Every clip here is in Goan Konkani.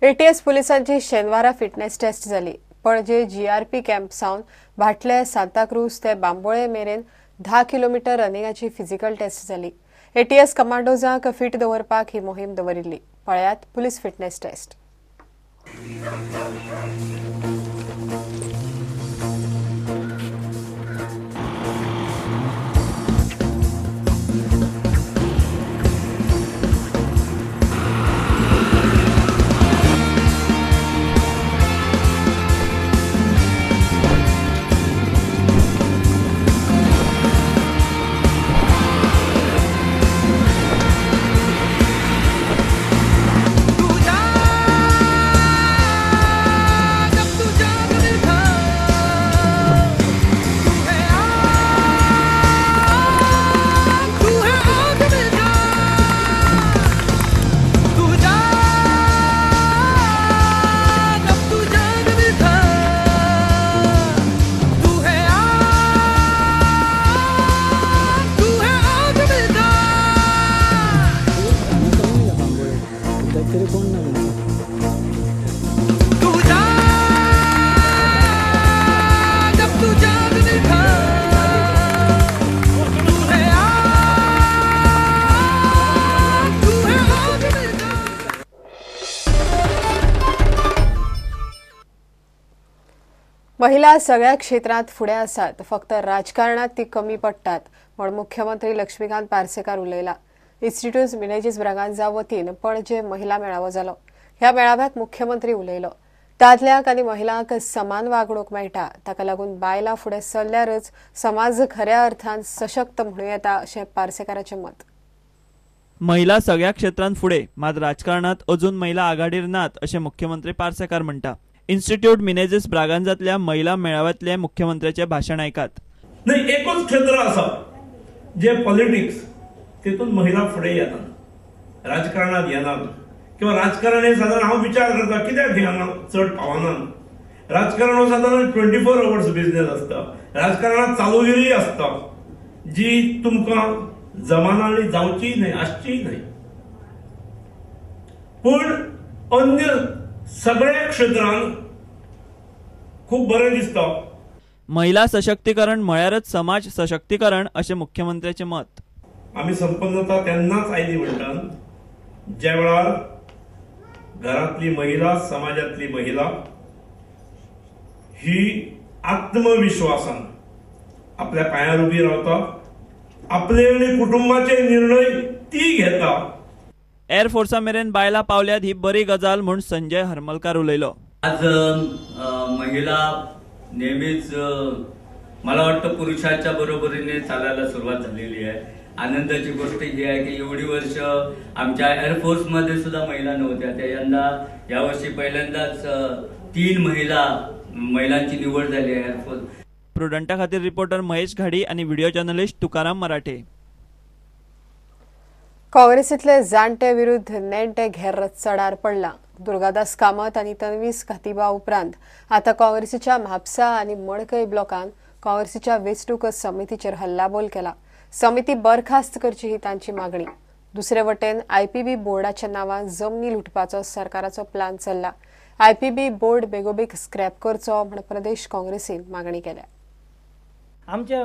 एटीएस पुलिसांची शेनवारा फिटनेस टेस्ट जाली. पणजे जीआरपी कॅम्प सावन भाटले सांताक्रूज ते बांबोळे मेरेन 10 किलोमीटर रनिंगाची फिजिकल टेस्ट जाली. एटीएस कमांडोजांक फिट दवरपाक ही मोहीम दवरिल्ली. पळयात पुलीस फिटनेस टेस्ट. महिला सगळ्या क्षेत्रात फुडें आसात, फक्त राजकारणात ती कमी पडटात म्हण मुख्यमंत्री लक्ष्मीकांत पार्सेकार उलयला. इन्स्टिट्यूट मिनेजीस ब्रागांजा वतीन पणजे महिला मेळावो जालो. ह्या मेळाव्याक मुख्यमंत्री उलयलो. दादल्यांक आनी महिलांक समान वागणूक मेळटा, ताका लागून बायलां फुडें सरल्यारच समाज खऱ्या अर्थान सशक्त म्हणूं येता अशें पार्सेकाराचें मत. महिला सगळ्या क्षेत्रांत फुडें, मात राजकारणात अजून महिला आघाडीर नात अशें मुख्यमंत्री पार्सेकार म्हणटा. इन्स्टिट्यूट मिनेजीस ब्रागांजातल्या महिला मेळाव्यातले मुख्यमंत्र्याचे भाशण आयकात. नाही, एकूच क्षेत्र आसा जे पॉलिटिक्स, तेतून महिला फुडें येना, राजकारणात येना किंवा राजकारण हे सादारण हांव विचार करता कित्याक हे हांगा चड पावना. राजकारण हो सादारण 24 अवर्स बिझनेस आसता. राजकारणात चालूगिरी आसता जी तुमकां जमाना आनी जावचीय न्हय, आसचीय न्हय. पूण अन्य सगळ्या क्षेत्रांत खूब बरें दिसता. महिला सशक्तीकरण म्हळ्यारच समाज सशक्तीकरण अशें मुख्यमंत्र्याचें मत. आमी संपन्नता तेन्नाच आयली म्हणटात ज्या वेळार घरांतली महिला, समाजांतली महिला ही आत्मविश्वासान आपल्या पांयार उबी रावता, आपले आनी कुटुंबाचे निर्णय ती घेता. एअरफोर्सा मेरेन बायलां पावल्यात ही बरी गजाल म्हूण संजय हरमलकार उलयलो. आज महिला नेहमीच मला वाटतं पुरुषाच्या बरोबरीने चालायला सुरुवात झालेली आहे. आनंदाची गोष्ट ही आहे की एवढी वर्ष आमच्या एअरफोर्समध्ये सुद्धा महिला नव्हत्या, त्या यंदा यावर्षी पहिल्यांदाच 3 महिलांची निवड झाली आहे एअरफोर्स. प्रुडंटा खातीर रिपोर्टर महेश घाडी आणि व्हिडिओ जर्नलिस्ट तुकाराम मराठे. काँग्रेसीतले जाणटे विरुद्ध नेणटे घेर चडार पडला. दुर्गादास कामत आनी तन्वीस खतीबा उपरांत आता काँग्रेसीच्या म्हापसा आनी मडकय ब्लॉकान काँग्रेसीच्या वेंचणूक समितीचेर हल्लाबोल केला. समिती बरखास्त करची ही तांची मागणी. दुसरे वटेन आयपीबी बोर्डाच्या नांवान जमनी लुटपाचो सरकाराचो प्लान चल्ला. आयपीबी बोर्ड बेगोबेग स्क्रॅप करचो म्हण प्रदेश काँग्रेसीन मागणी केल्या. आमचे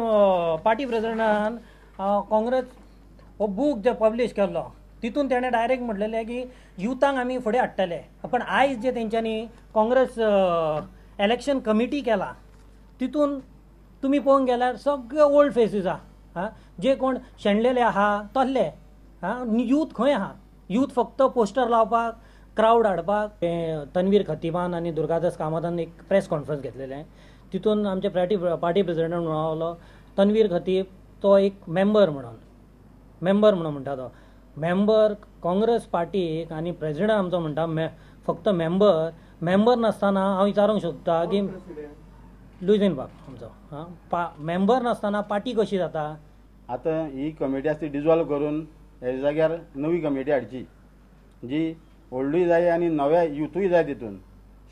पार्टी प्रेसिडेंटान काँग्रेस हो बूक जे पब्लिश केल्लो तितून तेणें डायरेक्ट म्हटलेलें की युथांक आमी फुडें हाडटले. पण आयज जे तेंच्यांनी काँग्रेस इलेक्शन कमिटी केला तितून तुमी पळोवंक गेल्यार सगळे ओल्ड फेसीस आहा, जे कोण शेणलेले आहा तसले, यूथ खंय आहा? यूथ फक्त पोस्टर लावपाक, क्रावड हाडपाक. तन्वीर खतीबान आनी दुर्गादास कामतान एक प्रेस कॉन्फरन्स घेतलेलें, तितून आमचे पार्टी प्रेसिडेंट म्हणलो तन्वीर खतीब तो एक मेंबर म्हणून, मेंबर म्हणून म्हणटा तो मेंबर काँग्रेस पार्टीक आनी प्रेसिडेंट आमचो म्हणटा फक्त मेंबर, मेंबर नासतना हांव विचारूंक सोदता की लुईझीन बाब आमचो मेंबर नासतना पार्टी कशी जाता? आतां ही कमिटी आसा ती डिजॉल्व करून हेज्या जाग्यार नवी कमिटी हाडची जी व्हडलूय जाय आनी नव्या युथूय जाय. तितून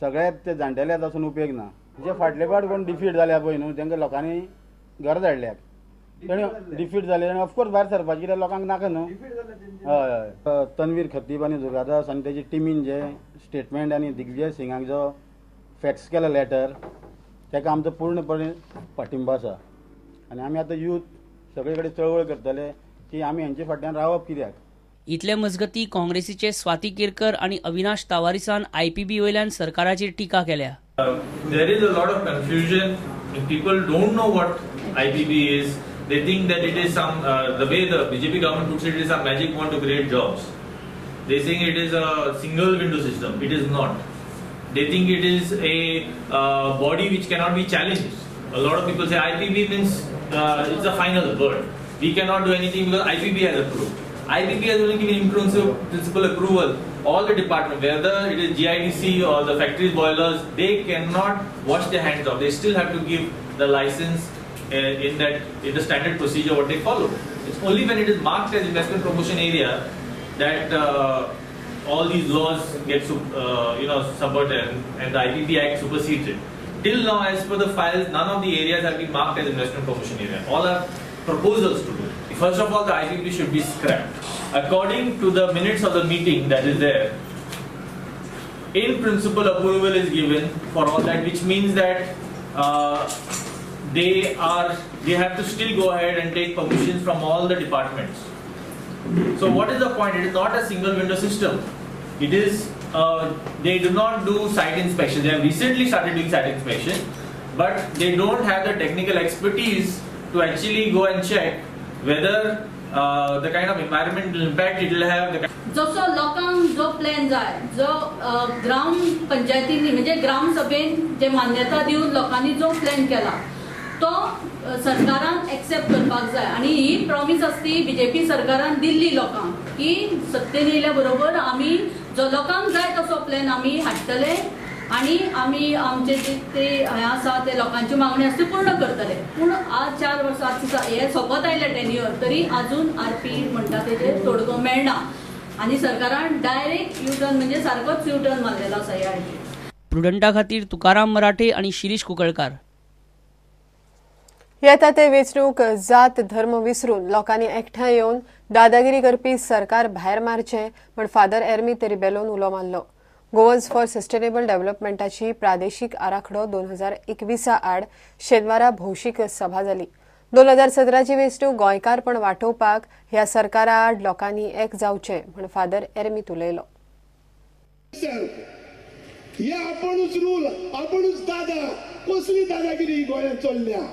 सगळ्या ते जाणटेल्यात आसून उपयोग ना. जे फाटले फाट कोण डिफीट जाल्या पळय न्हू तांकां लोकांनी घर धाडल्यात, तेणी डिफीट जाले आनी ऑफकोर्स भायर सरपाचें कित्याक लोकांक नाका न्हू. हय हय, तन्वीर खतीब आनी दुर्गादास आनी तेजी टिमीन जे स्टेट स्टेटमेंट आनी दिग्विजय सिंगाक जो फॅक्स केला लेटर ताका आमचो पूर्णपणे पाठिंबो आसा आनी आमी आतां यूथ सगळे कडेन चळवळ करतले की आमी हेंचे फाटल्यान रावप कित्याक. इतले मजगती काँग्रेसीचे स्वाती केरकर आनी अविनाश तावारीसान आयपीबी वयल्यान सरकाराचेर टिका केल्या. There is a lot of confusion. People don't know what IPB is. They think that it is some the way the BJP government puts it, it is some magic wand to create jobs. They think it is a single window system. It is not. They think it is a body which cannot be challenged. A lot of people say IPB means it's a final word. We cannot do anything because IPB has approved. IPB has only given in principle approval. All the department, whether it is GIDC or the factories boilers, they cannot wash their hands off. They still have to give the license in the standard procedure what they follow. It's only when it is marked as investment promotion area that all these laws get subverted and the IPB Act supersedes it. Till now, as per the files, none of the areas have been marked as investment promotion area. All are proposals to do. First of all, the IPB should be scrapped. According to the minutes of the meeting that is there, in principle approval is given for all that, which means that they have to still go ahead and take permissions from all the departments. So what is the point? It is not a single window system. It is they do not do site inspection. They have recently started doing site inspection, but they don't have the technical expertise to actually go and check whether the kind of environmental impact it will have. जसो लोकांक जो प्लॅन जाय, जो ग्राम पंचायतींनी म्हणजे ग्राम सभेन जे मान्यता दिवन लोकांनी जो प्लॅन केला तो सरकारान एक्सेप्ट करपाक जाय. आनी ही प्रॉमीस आसली बीजेपी सरकारान दिल्ली लोकांक की सत्तेन येयल्या बरोबर आमी जो लोकांक जाय तसो प्लॅन आमी हाडटले आनी आमी आमचे ते हें आसा ते लोकांच्यो मागण्यो आसा त्यो पूर्ण करतले. पूण आज 4 वर्सां हे सोंपत आयले टेन्युअर, तरी आजून आरपी म्हणटा तेजेर तोडगो मेळना आनी सरकारान डायरेक्ट यू टर्न म्हणजे सारकोच यू टर्न मारलेलो आसा ह्या हाजेर. प्रुडंटा खातीर तुकाराम मराठे आनी शिरीष कुंकळकार. येता ते वेंचणूक जात धर्म विसरून लोकांनी एकठांय येवन दादागिरी करपी सरकार भायर मारचें म्हण फादर एर्मी रिबेलोन उलो मारलो. गोवन्स फॉर सस्टेनेबल डेव्हलपमेंटाची प्रादेशीक आराखडो 2021 आड शेनवारा भौशीक सभा जाली. 2017ची वेंचणूक गोंयकारपण वाटोवपाक ह्या सरकारा आड लोकांनी एक जावचें म्हण फादर एर्मी उलयलो. हे आपूणच रूल, आपूणच दादा, कसली दादागिरी गोंयांत चल्ल्या,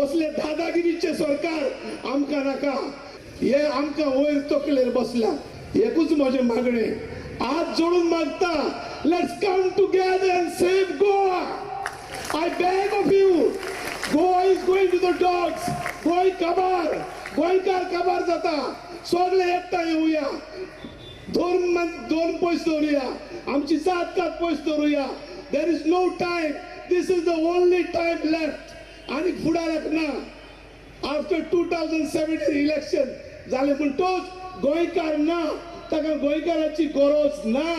असले दादागिरीचे सरकार आमकां नाका. हे आमकां वयर तकलेर बसल्या. एकूच म्हजें मागणें, हात जोडून मागता, let's come together and save Goa. I beg of you, Goa is going to the dogs. Goa काबार, गोंयकार काबार जाता. सगळे एकठांय येवया, धर्म पयस दवरुया, आमची जात कात पयस दवरुया. There is no time, this is the only time left. आनी फुडाराक ना. आफ्टर 2017 इलेक्शन जालें म्हणटोच गोंयकार ना, ताका गोंयकाराची गरज ना.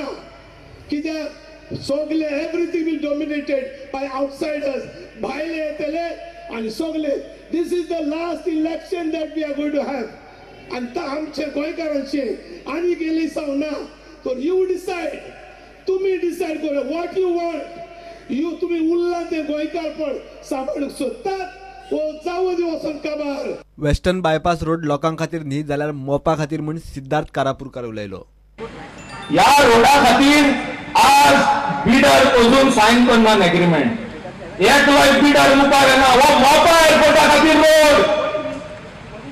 कित्याक सगळे everything will dominated by outsiders. भायले येतले आनी सगळे. This is the last election that we are going to have. आनी आमचे गोंयकारांचे आनी गेली जावं ना तर you decide, तुमी डिसायड करा what you want. You तुमी उरला ते गोंयकारपण सांबाळूंक सोदतात वो जावं दी वचोन काबार. वेस्टर्न बायपास रोड लोकां खातीर न्ही जाल्यार मोपा खातीर म्हूण सिद्धार्थ कारापूरकर उलयलो. ह्या रोडा खातीर आज बिडर अजून सायन करना एग्रीमेंट. एकलोय बिडर मुखार येना. हो मोपा एअरपोर्टा खातीर रोड,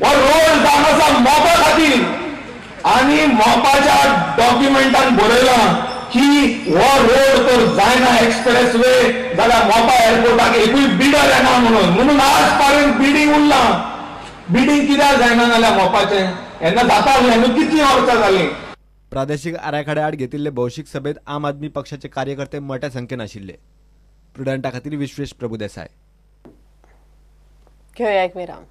हो रोड जावन आसा मोपा खातीर आनी मोपाच्या डॉक्युमेंटान बरयलां की हो रोड तर जायना एक्सप्रेस वे जाल्यार मोपा एअरपोर्टाक एकूय बिडर येना म्हणून. म्हणून आज पर्यंत बिडींग उरलां. बिडींग कित्याक जायना जाल्यार मोपाचें हेन्ना जाता हेन्ना कितलीं वर्सां जालीं. प्रादेशीक आराखड्या आड घेतिल्ले भौशीक सभेत आम आदमी पक्षाचे कार्यकर्ते मोठ्या संख्येन आशिल्ले. प्रुडंटा खातीर विश्वेश प्रभुदेसाय. घेवया एक विराम.